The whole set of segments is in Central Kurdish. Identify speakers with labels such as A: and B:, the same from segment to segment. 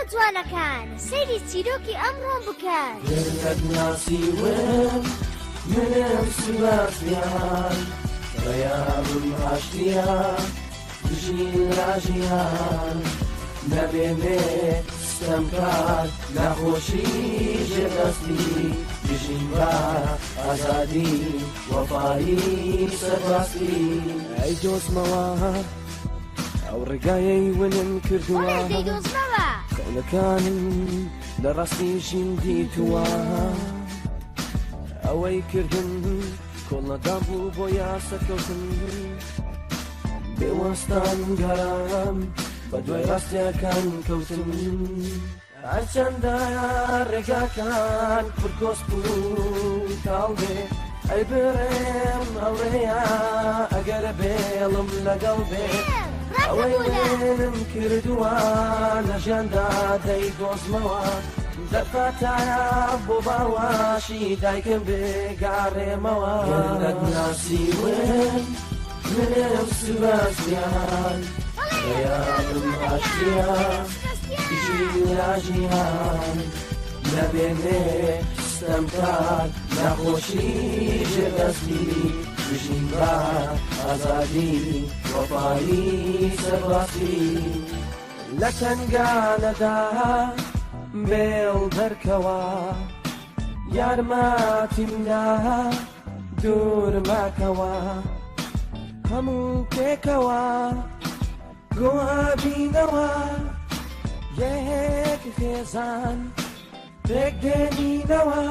A: کوڕە جوانەکان سەیری چیرۆکی ئەمڕۆم بکەن.
B: گەر ناسیوم منم سباستیان پەیامم ئاشتیە بژین لە ژیان نەمێنێ ستەمکار ناخۆشی ژێردەستی بژین بە ئازادی وەفایی سەرباستی. ئەی دۆزمەوە ئەو ڕێگایەی ونم کردووە
A: بەڵێ دەیدۆزمەوە.
B: خەونەکانم لە ڕاستی ژین دیتووە ئەوەی کردم کۆڵنەدان بوو بۆ یاسەکەوتن بێوەستان گەڕام بە دوای ڕاستیەکان کەوتن هەرچەندە ڕێگاکان پرکۆسپ و تاڵ بێ ئەی بڕێم هەوڕێیە ئەگەر بێڵم لەگەڵ بێ ئەوەی منم کردووە لە ژیاندا دەیدۆزمەوە دەرفەتایە بۆ باوەشی دایکم بگەڕێمەوە ناسیون منم سباستیان پەیامم ئاشتیە بژین لە ژیان نەمێنێ ستەمکار ناخۆشی ژێردەستی بژین بە ئازادی وەفایی سەرباستی لە تەنگانەدا بێڵ دەرکەوە یارمەتیمدا دوور ماکەوە هەموو پێکەوە گۆئابینەوە یەک خێزان پێک دێنینەوە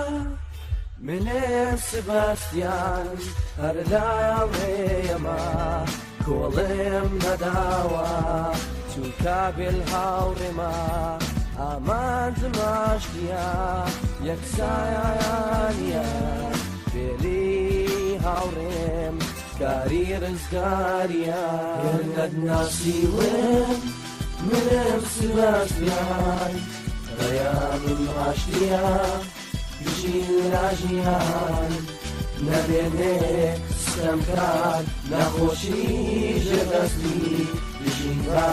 B: منم سباستیان هەر لاوێیەمە کۆڵێم نەداوە چونکە بێل هاوڕێمە ئامانجم ئاشتیە یەکسانیە بێلی هاوڕێم کاری ڕزگاریە گەر نەتناسیوم منم سباستیان پەیامم ئاشتیە بژین لە ژیان نەمێنێ ستەمکار ناخۆشی ژێردەستی بژین بە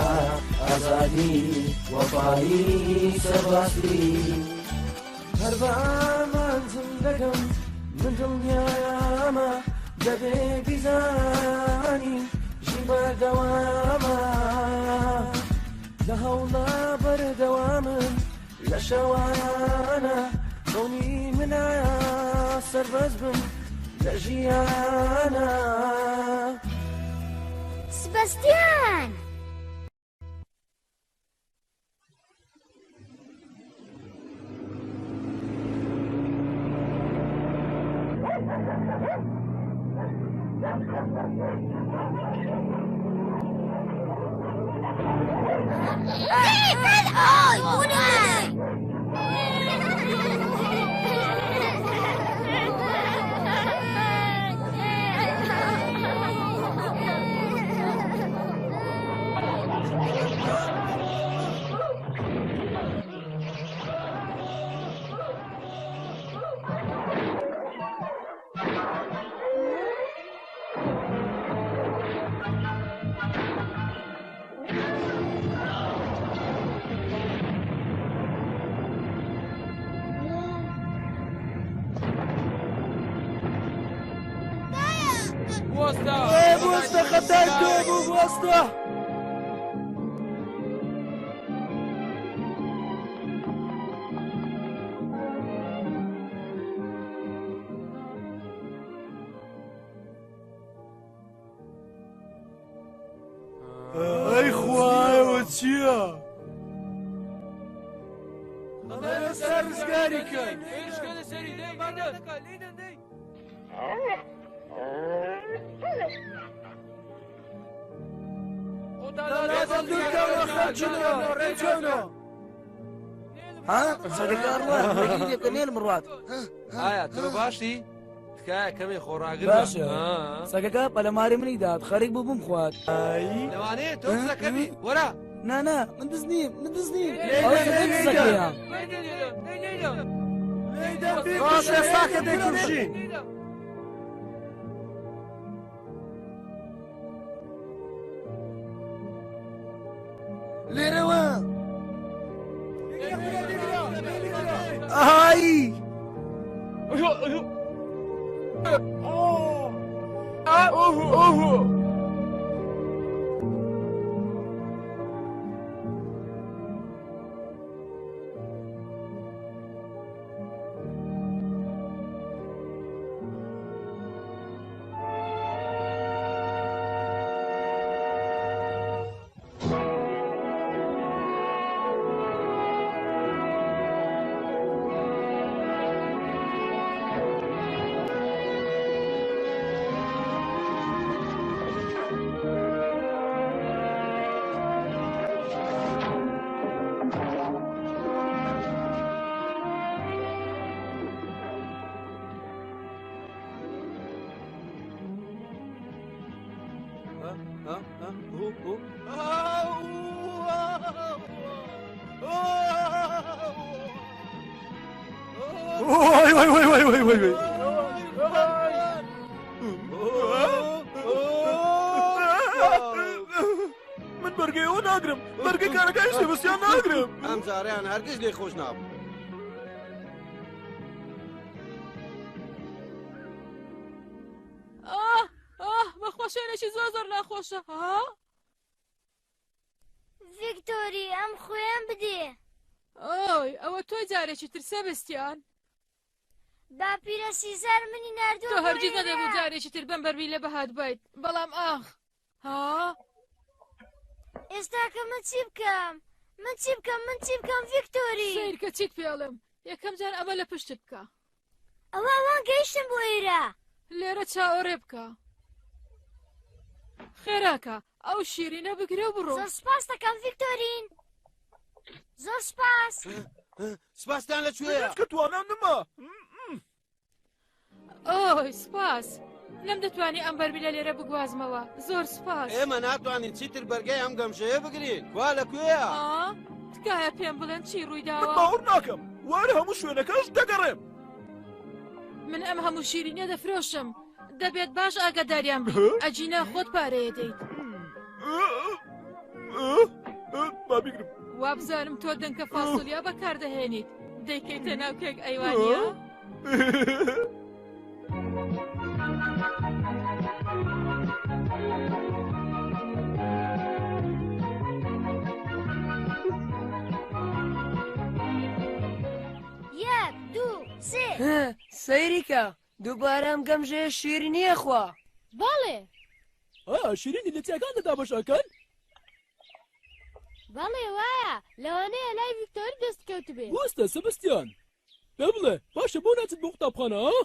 B: ئازادی وەفایی سەرباستی هەر بە ئامانجم دەگەم من دڵنیامە دەبێ بیزانی ژین بەردەوامە لە هەوڵا بەردەوامم لە شەوانە خەونی منە سەربەست بم لە ژیانە.
A: سباستیان!
B: بوەستە خەتای تۆ بوو بوەستە.
C: ئەی خوایەوە چییە؟ ڕزگاری کەن.
D: ئایا تۆ باشی؟ تکایە کەمێ خۆڕاگر
E: باشە سەگەکە پەلەماری منی دات خەریک بوو بمخوات.
D: لەوانەیە تۆ دزەکەبی وەرە.
E: نا نا من دز نیم من دز نیم ئەوە سەگە دزەکەیە.
C: ڕاست ئێستاکە دەیکوژین.
E: لێرەوە.
C: ئای! وای وای وای وای وای وای وای. من بەرگەی ئەوە ناگرم بەرگەی کارەکانی سێبەستیان ناگرم.
D: ئەم جارەیان هەرگیز لێ خۆش نابوو.
F: ئاه ئاه بەخوا شوێنێکی زۆر زۆر ناخۆشە ها
A: ڤیکتۆری ئەم خوێم بدێ.
F: ئۆی ئەوە تۆی جارێکی تر سێبستیان.
A: باپیرە سیزار منی ناردووە
F: تۆ
A: بۆ
F: هەرگیز نەدەبوو
A: ئێرە.
F: جارێکی تر بەم بەرمیلە بهاتبایت بەڵام ئاخ ها
A: ئێستا کە من چی بکەم من چی بکەم من چی بکەم ڤیکتۆری.
F: سەیرکە چیت پێڵێم یەکەم جار ئەمە لە پشتت بکە.
A: ئەوە ئەوان گەیشتن بۆ ئێرە.
F: لێرە چاوەڕێ بکە. خێراکە ئەو شیرینە بگرە و بڕۆ.
A: زۆر سوپاس دەکەم ڤیکتۆرین. زۆر سوپاس.
D: سوپاستان لە کوێیە؟
C: هیچ کە توانام نەما.
F: ئۆی سوپاس. نەمدەتوانی ئەم بەرمیلە لێرە بگوازمەوە. زۆر سوپاس.
D: ئێمە ناتوانین چیتر بەرگەی ئەم گەمژەیە بگرین. کوا لە کوێیە؟
F: ئا؟ تکایە پێم بڵێن چی ڕوویداوە؟
C: من باوەڕ ناکەم. وا لە هەموو شوێنەکەش دەگەڕێم.
F: من ئەم هەموو شیرینیە دەفرۆشم. دەبێت باش ئاگاداریان بیت. ئەگینا خۆت پارەیە دەیت.
C: با بیگرم.
F: وابزانم تۆ دەنکە فاسۆلیا بەکاردەهێنیت. دەیکەیتە ناو کێک ئەیوانیە؟
A: یەک دوو سێ.
G: سەیری کە دووبارە ئەم گەمژەیە شیرینیە خوا.
A: بەڵێ.
E: ئایا شیرینی لە چیاکاندا دابەش ئەکەن؟
A: بەڵێ وایە، لەوانەیە لای ڤیکتۆری دەست کەوتبێ.
E: وەستە سبستیان، پێ بڵێ باشە بۆ ناچیت بۆ قوتابخانە ها؟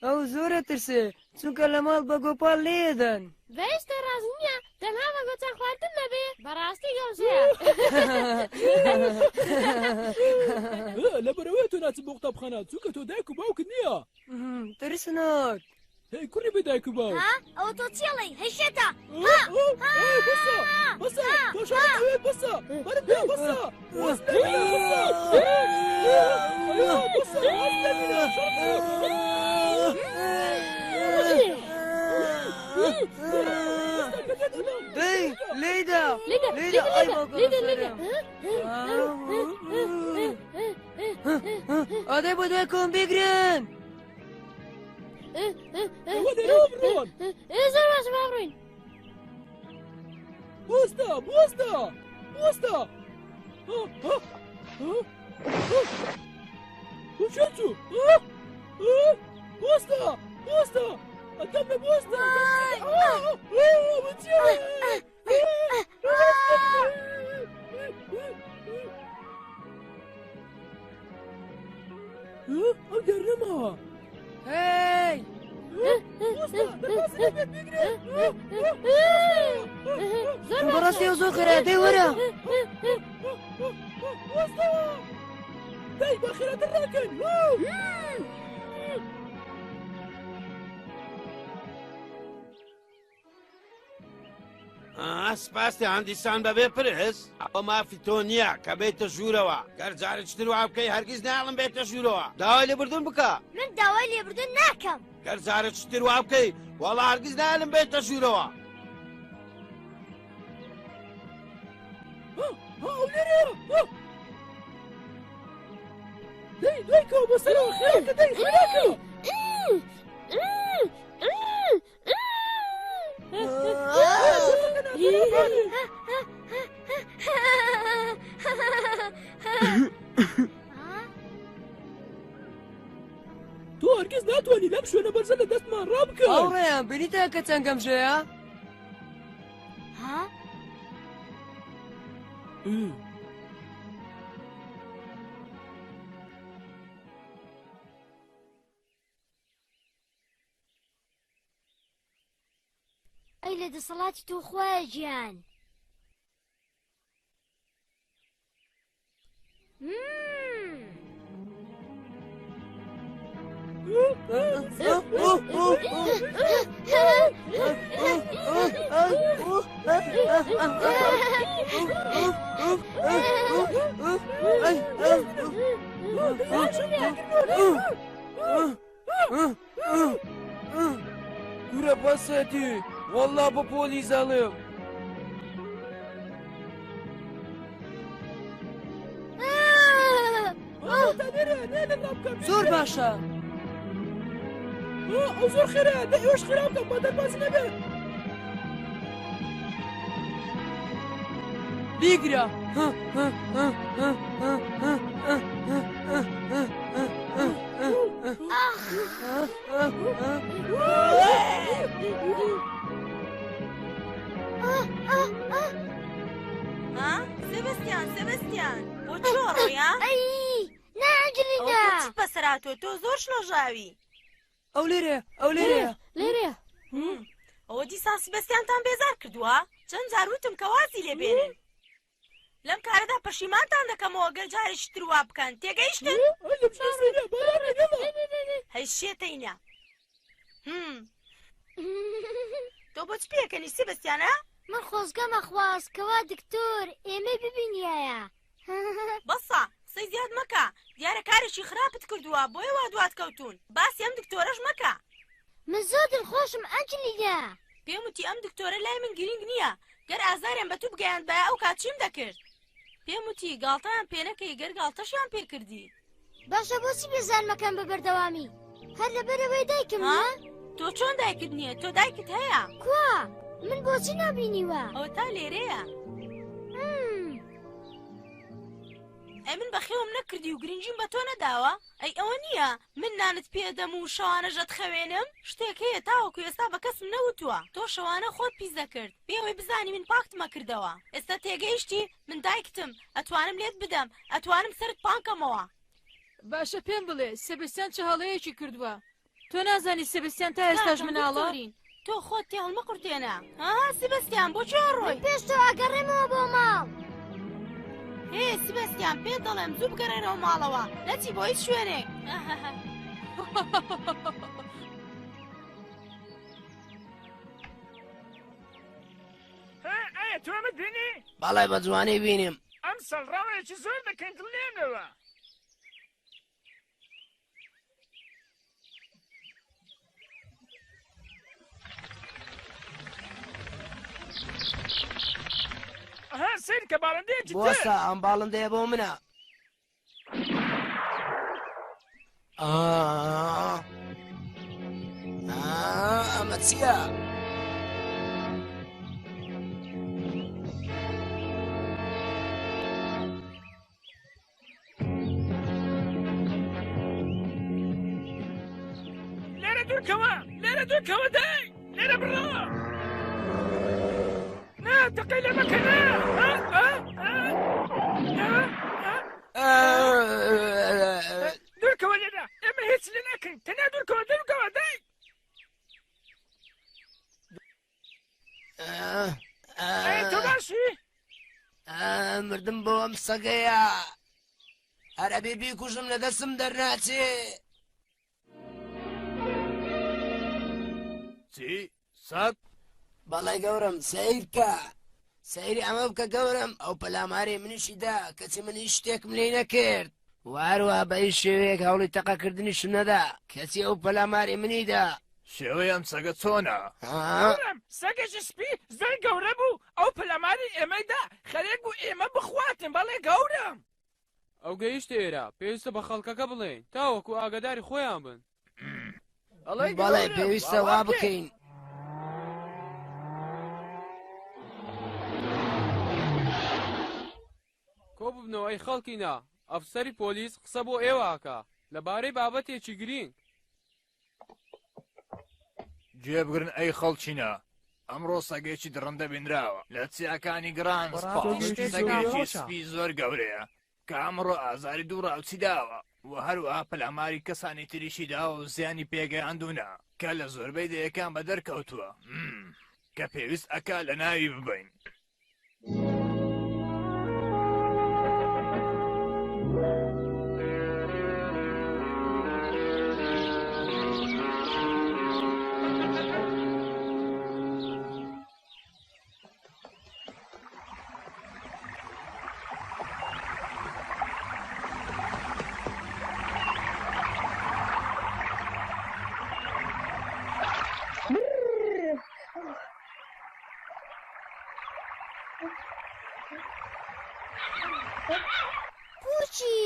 G: ئەو زۆر ئەترسێ چونکە لە ماڵ بە گۆپاڵ لێیەدەن.
A: بەهێشتا ڕاست نییە تەنها بە گۆچان خواردن نەبێ بەڕاستی گەمژەیە.
E: لەبەرئەوەیە تۆ ناچیت بۆ قوتابخانە چونکە تۆ دایک و باوکت نییە.
G: ترسناک.
E: هەی کوڕی بێ دایک و باوک.
A: ها ئەوە تۆ چی ئەڵێی هەی شێتە
E: ها ها بەسە بەسە تۆ شەڕت ئەوێت بەسە بەرم پێ بەسە واز لێ بەسە بەسە واز لێ بینە
G: دەی لێیدا
A: لێدە
G: لێیدا ئای باوکە
A: لێدە لێدە
G: ئادەی بۆ دوای کۆم بیگرن.
E: ئێوە لێرەوە بڕۆن.
A: زۆر باشە با بڕۆین.
E: بوەستە بوەستە بوەستە. بۆ کوێ چوو؟ بوەستە بوەستە ئەدەم لە بوەستە. ئەوە چییە؟ ئەو دەرنەماوە.
G: هەی! بەڕاستی ئەو زۆر خێرایە دەی وەرە.
E: دەی بە خێراتر ڕاکەن.
D: سپاستیان دیسان بەبێ پرس ئەوە مافی تۆ نییە کە بێتە ژوورەوە گەر جارێکی تر وا بکەی هەرگیز ناڵم بێتە ژوورەوە داوای لێبوردن بکە.
A: من داوای لێبوردن ناکەم.
D: گەر جارێکی تر وا بکەی وەڵا هەرگیز ناڵم بێتە ژوورەوە.
E: دوای کەوە بۆ سەرەوە خێراکە دەی خێراکە. تۆ هەرگیز ناتوانی لەم شوێنە بەرزە لە دەستمان ڕابکەی.
G: هاوڕێیان بینیتان کە چەند گەمژەیە؟
A: ها؟ ئەی لە دەسەڵاتی تۆ خوایە گیان.
B: کورە بەسەتی وەڵا بە پۆلیس ئەڵێم.
G: زۆر باشە.
E: ئەو زۆر خێرایە دە ئێوەش خێرا بکەن با دەربازی نەبێت.
G: بیگرە.
H: ها سێبەستیان سێبەستیان بۆ کوێ ڕۆی ها؟
A: ئەی نا ئەنجلینا
H: ئەوە تۆ چیت بەسەر هاتووە تۆ زۆر شڵەژاوی.
G: ئەو لێرەیە ئەو لێرەیە
A: لێرەیە.
H: ئەوە دیسان سیبەستیانتان بێزار کردووە چەند جار وتم کە وازی لێ بێنن لەم کارەدا پەشیمانتان دەکەمەوە گەر جارێکی تر وا بکەن تێگەیشتن هەی شێتەینە تۆ بۆچ پێکەنی سیبەستیانە
A: من خۆزگەم ئەخواست کەوا دکتۆر ئێمەی ببینیایە.
H: بەسە قسەی زیاد مەکە دیارە کارێکی خراپت کردووە بۆیە وا دوات کەوتوون باسی ئەم دکتۆرەش مەکە.
A: من زۆر دڵخۆشم ئەنجلینا.
H: پێم وتی ئەم دکتۆرە لای من گرینگ نییە گەر ئازاریان بە تو بگەیاندبایە ئەو کات چیم دەکرد پێم وتی گاڵتەیان پێ نەکەی گەر گاڵتەشیان پێ کردی.
A: باشە بۆچی بێزار مەکەن بە بەردەوامی هەر لەبەرئەوەی دایکم نییە؟
H: تۆ چۆن دایکت نییە تۆ دایکت هەیە.
A: کوا من بۆچی نابینیوە؟
H: ئەوەتا لێرەیە. ئەی من بەخێوم نەکردی و گرنگیم بە تۆ نەداوە؟ ئەی ئەوە نییە من نانت پێدەم و شەوانەش ئەتخەوێنم؟ شتێک هەیە تاوەکو ئێستا بە کەسم نەوتووە، تۆ شەوانە خۆت پیس دەکرد بێ ئەوەی بزانی من پاکتم ئەکردەوە. ئێستا تێگەیشتی؟ من دایکتم، ئەتوانم لێت بدەم، ئەتوانم سەرت پانکەمەوە.
F: باشە پێم بڵێ سێبستیان چ هەڵەیەکی کردووە؟ تۆ نازانی سێبستیان تا ئێستاش مناڵە؟
H: تۆ خۆت تێ هەڵمەقورتێنە. ها سیبەستیان بۆ کوێ ئەڕۆی؟
A: من پێش تۆ ئەگەڕێمەوە بۆ ماڵ.
H: هێ سیبەستیان پێت دەڵێم زوو بگەڕێرەوە ماڵەوە نەچی بۆ هیچ شوێنێک.
I: ئایا تۆ ئەمەت بینی؟
D: بەڵێ بە جوانی بینیم.
I: ئەمساڵ ڕاوێکی زۆر دەکەین دڵنیامەوە. ئەها سەیر کە باڵندەیەکی تر.
D: بوەستە ئەم باڵندەیە بۆ منە. ئەمە چییە؟
I: لێرە دوورکەوە لێرە دوورکەوە دەی لێرە بڕۆ نا تەقەی لێ مەکە نا دوورکەوە لێرە ئێمە هیچ لێ ناکەین تەنیا دوورکەوە دوورکەوە دەی ئەی تۆ باشی؟
D: مردم بۆ ئەم سەگەیە هەر ئەبێ بیکوژم لە دەستم دەرناچێ.
C: چی؟ سەگ؟
D: بەڵێ گەورەم سەیرکە سەیری ئەمە بکە گەورەم ئەو پەلاماری منیشی دا کەچی من هیچ شتێکم لێی نەکرد واروا بە هیچ شێوەیەک هەوڵی تەقەکردنیشم نەدا کەچی ئەو پەلاماری منی دا.
C: شێوەی ئەم سەگە چۆنە؟
I: گەورەم، سەگێکی سپی زۆر گەورە بوو، ئەو پەلاماری ئێمەی دا، خەرێک بوو ئێمە بخواتن، بەڵێ گەورەم.
J: ئەو گەیشتە ئێرە، پێویستە بە خەڵکەکە بڵێین تاوەکو ئاگاداری خۆیان بن.
D: بەڵێ پێویستە وا بکەین.
J: کۆببنەوە ئەی خەڵکینە، ئەفسەری پۆلیس قسە بۆ ئێوە ئەکا لەبارەی بابەتێکی گرینگ.
K: گوێ بگرن ئەی خەڵکینە، ئەمڕۆ سەگێکی دڕندە بینراوە لە چیاکانی گراند پاڵ، سەگێکی سپی زۆر گەورەیە کە ئەمڕۆ ئازاری دوو ڕاوچی داوە و هەروەها پەلاماری کەسانی تریشی داوە و زیانی پێگەیاندوونە کە لە زۆربەی دێیەکان بەدەر کەوتووە کە پێویست ئەکا لەناوی ببەین.
A: پوچی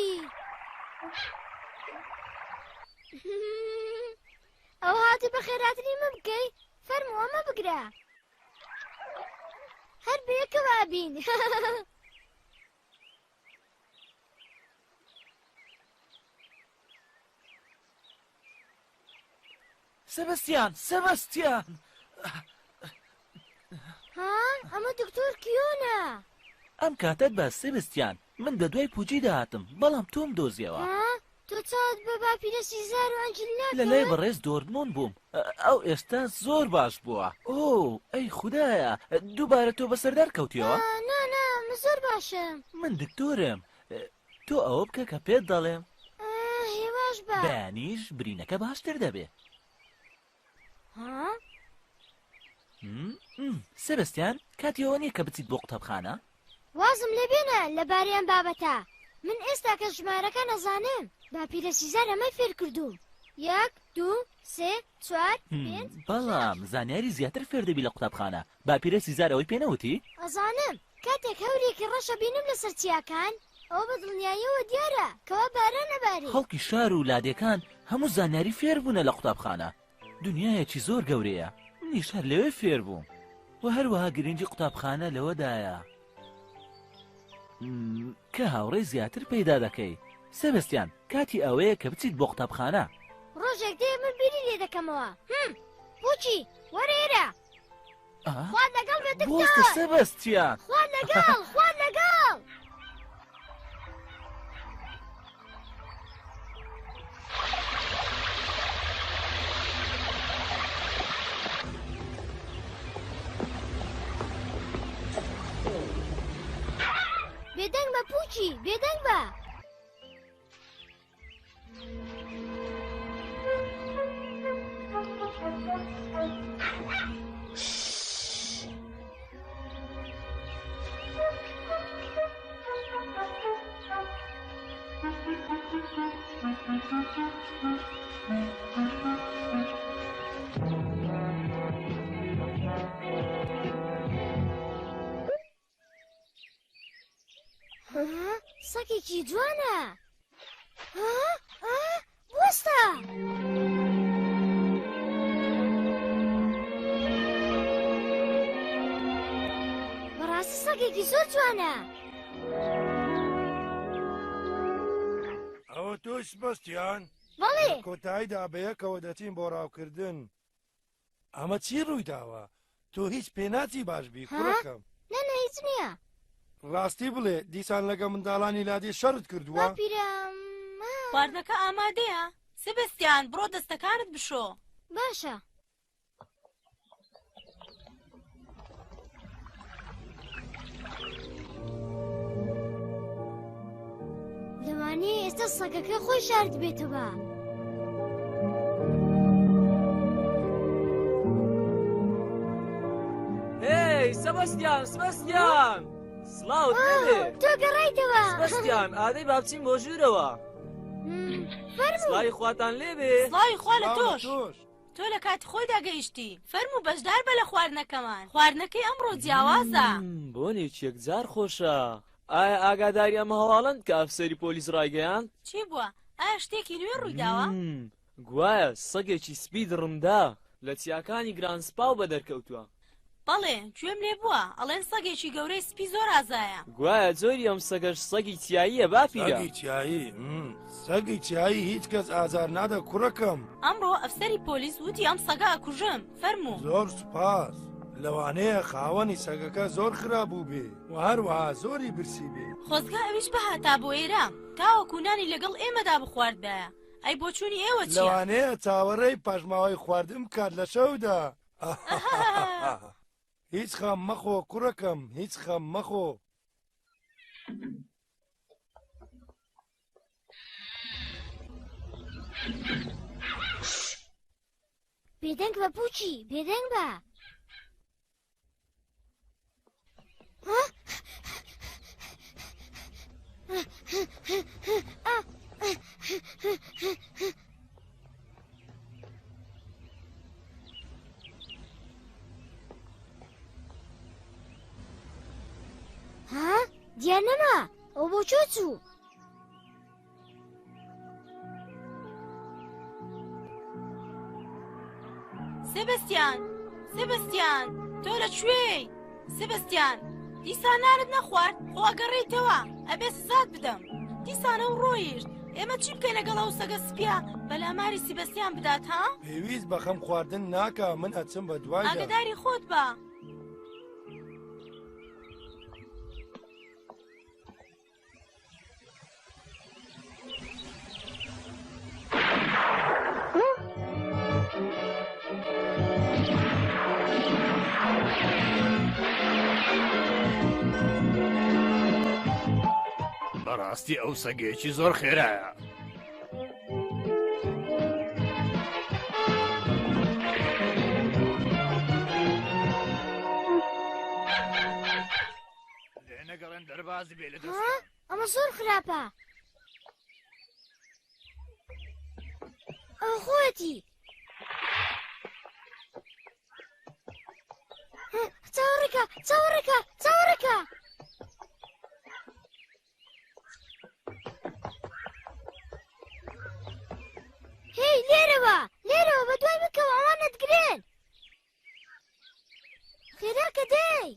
A: ئەو هاتی بە خێراتنی من بکەی فەرموو ئەمە بگرە هەر بەیەکەوە ئەبین.
C: سێبەستیان سێبەستیان
A: ها ئەمە دکتۆر کیۆنە.
C: ئەم کاتەت باش سێبستیان من بە دوای پوجی دەهاتم بەڵام تۆم دۆزیەوە.
A: ها تۆ چاوت بە باپیرە سیزار و ئەنجلینا
C: لە لای
A: کەوت؟
C: بەڕێز دۆرمۆن بووم ئەو ئێستا زۆر باش بووە ئۆ ئەی خودایە دووبارە تۆ بەسەردار کەوتیەوە؟
A: ئا نا نا من زۆر باشم.
C: من دکتۆرم تۆ ئەوە بکە کە پێت دەڵێم.
A: ئا هێواش بە.
C: بەیانیش برینەکە باشتر دەبێ.
A: ها؟
C: سێبەستیان کاتی ئەوە نییە کە بچیت بۆ قوتابخانە؟
A: وازم لێ بێنە لەبارەی ئەم بابەتە من ئێستا کە ژمارەکان ئەزانم باپیرە سیزار ئەمەی فێر کردووم یەک دوو سێ چوار پێنج
C: بەڵام زانیاری زیاتر فێر دەبی لە قوتابخانە باپیرە سیزار ئەوەی پێ نەوتی؟
A: ئەزانم کاتێک هەورێکی ڕەش ئەبینم لەسەر چیاکان ئەوە بە دڵنیاییەوە دیارە کەوا باران ئەبارێ.
C: خەڵکی شار و لادێکان هەموو زانیاری فێر بوونە لە قوتابخانە دنیایەکی زۆر گەورەیە منیش هەر لەوێ فێر بووم و هەروەها گرنگی قوتابخانە لەوەدایە کە هاوڕێی زیاتر پەیدا دەکەی سێبەستیان کاتی ئەوەیە کە بچیت بۆ قوتابخانە.
A: ڕۆژێک دێ من بیری لێ دەکەمەوە هم بۆچی وەرە ئێرە خوات لەگەڵ بێت دکتۆر
C: بۆستە سێبەستیان
A: خوات لەگەڵ خوات لەگەڵ. بێدەنگ بە پوچی بێدەنگ بە. سەگێکی جوانە بوەستە. بەڕاستی سەگێکی زۆر جوانە.
L: ئەوە تۆی سبەستیان؟
A: بەڵێ.
L: لە کۆتاییدا بەیەکەوە دەچین بۆ ڕاوکردن. ئەمە چی ڕوویداوە؟ تۆ هیچ پێناچی باش بی کوڕەکەم.
A: نا نا هیچ نییە.
L: ڕاستی بڵێ دیسان لەگە منداڵانی لادێ شەڕت کردووە؟
A: باپیرە
H: خواردنەکە ئامادەیە؟ سبستیان بڕۆ دەستەکانت بشۆ.
A: باشە. لەوانەیە ئێستا سەگەکە خۆی شاردبێتەوە.
E: هێی سەبەستیان سبەستیان سڵاوت لێبێ
A: تۆ گەڕایتەوە
E: سبەستیان ئادەی با بچین بۆ ژوورەوە
A: فەرموو
E: سڵاوی خواتان لێبێ
H: سڵاوی خوا لە تۆش تۆ لە کاتی خۆیدا گەیشتی فەرموو بەشدار بە لە خواردنەکەمان خواردنەکەی ئەمڕۆ جیاوازە
E: بۆنێکی یەکجار خۆشە. ئایا ئاگاداری ئەم هەواڵەن کە ئەفسەری پۆلیس ڕایگەیاند؟
H: چی بووە؟ ئایا شتێکی نوێ ڕوویداوە؟
E: گوایە سەگێکی سپی دڕندە لە چیاکانی گرانسپاو بەدەرکەوتووە.
H: بەڵێ، گوێم لێ بووە، ئەڵێن سەگێکی گەورەی سپی زۆر ئازایە.
E: گوایە جۆری ئەم سەگەش سەگی چیاییە باپیرە.
L: سەگی چیایی؟ سەگی چیایی هیچ کەس ئازار نادا کوڕەکەم.
H: ئەمڕۆ ئەفسەری پۆلیس وتی ئەم سەگە ئەکوژم، فەرموو.
L: زۆر سوپاس. لەوانەیە خاوەنی سەگەکە زۆر خراپ بووبێ و هەروەها زۆری برسی بێ.
H: خۆزگە ئەویش بهاتا بۆ ئێرە تاوەکو نانی لەگەڵ ئێمەدا بخواردبایە. ئەی بۆچوونی ئێوە چییە؟
L: لەوانەیە چاوەڕێی پاشماوەی خواردن بکات لە شەودا. هیچ خەم مەخۆ کوڕەکەم، هیچ خەم مەخۆ.
A: بێدەنگ بە پوچی، بێدەنگ بە. ها دیار نەما ئەو بۆ کوێ چوو؟
H: سێبەستیان سێبەستیان تۆ لە کوێی سێبەستیان دیسان نانت نەخوارد خۆ ئەگەڕێیتەوە ئەبێ سزات بدەم دیسانە و ڕۆیشت ئێمە چی بکەین لەگەڵ ئەو سەگە سپیە بەلاماری سیبەستیان بدات ها
L: پێویست بە خەم خواردن ناکا من ئەچم بە دوایدا
H: ئاگداری خۆت بە
K: بەڕاستی ئەو سەگێکی زۆر خێرایە. لێنەگەڕێن دەربازی بێ لە دەست.
A: ئەمە زۆر خراپە. ئەو خۆیەتی. چاوەڕێکە چاوەڕێکە چاوەڕێکە. هێی لێرەوە لێرەوە بە دوای بکەوە ئەوانت گرێن. خێرا کە دێی.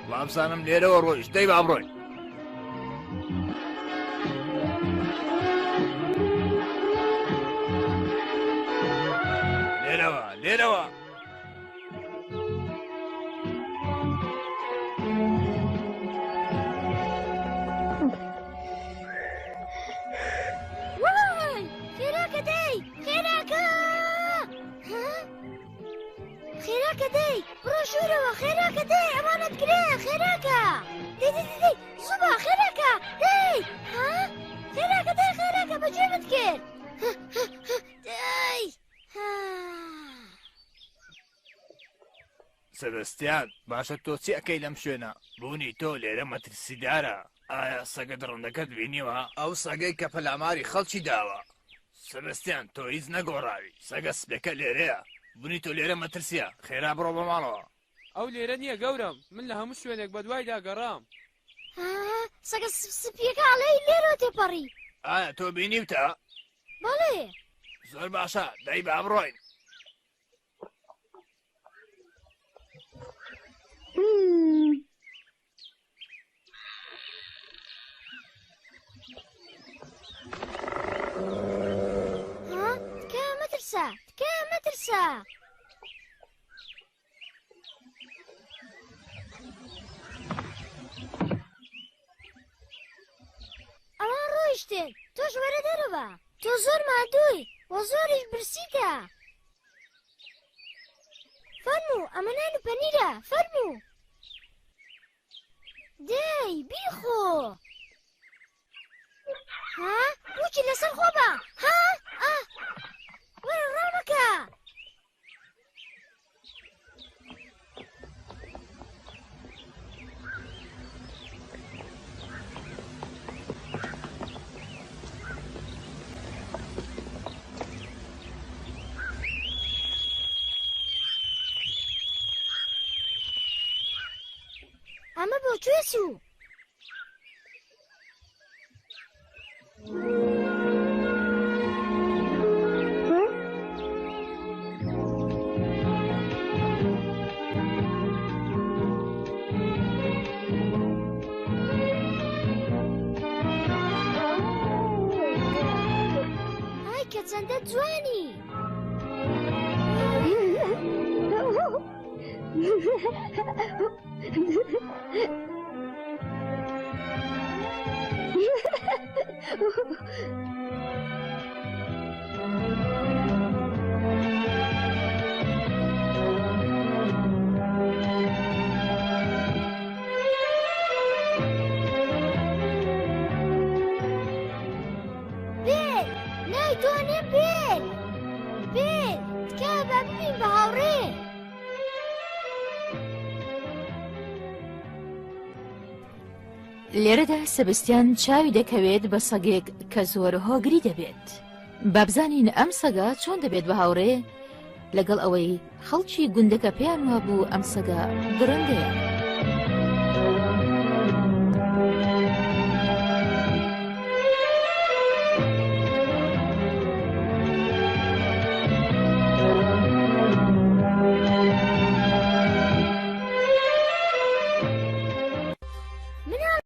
K: وابزانم لێرەوە ڕۆیشت دەی با بڕۆین. لێرەوە لێرەوە.
A: وای خێراکە دەی خێراکە خێراکە دەی بڕۆ ژوورەوە خێراکە دەی ئەمانەت کرێ خێراکە دەی دەی دەی زوو خێراکە دەی ها خێراکە دەی خێراکە بەجێمت کرد دەی
K: سبستیان باشە تۆ چی ئەکەی لەم شوێنە؟ بوونی تۆ لێرە مەترسیدارە. ئایا سەگە دڕندەکەت بینیوە؟ ئەو سەگەی کە پەلاماری خەڵکی داوە. سبستیان تۆ هیچ نەگۆڕاوی، سەگە سپیەکە لێرەیە. بوونی تۆ لێرە مەترسیە، خێرا بڕۆ بۆ ماڵەوە.
J: ئەو لێرە نییە گەورەم، من لە هەموو شوێنێک بەدوایدا گەڕام.
A: سەگە سپیەکە ئەڵێی لێرەوە تێپەڕی.
K: ئایا تۆ بینیوتە؟
A: بەڵێ.
K: زۆر باشە، دەی با بڕۆین.
A: ها تکایە مەترسە تکایە مەترسە. ئەوان ڕۆیشتن تۆش وەرە دەرەوە تۆ زۆر مادووی و زۆریش برسیتە فەرموو ئەمە نان و پەنیرە فەرموو دەی بیخۆ ها بۆچی لەسەر خۆ بە ها ئا وەرە ڕامەکە بۆ کوێ چوو؟ ئای کە چەندە جوانی! بێل نای تۆ نێم بێل بێل تکایە با ببین بە هاوڕێ.
M: لێرەدا سەبستیان چاوی دەکەوێت بە سەگێک کە زۆر هۆگری دەبێت. بابزانین ئەم سەگە چۆن دەبێت بە هاوڕێ لەگەڵ ئەوەی خەڵکی گوندەکە پێیان وابوو ئەم سەگە دڕندەیە.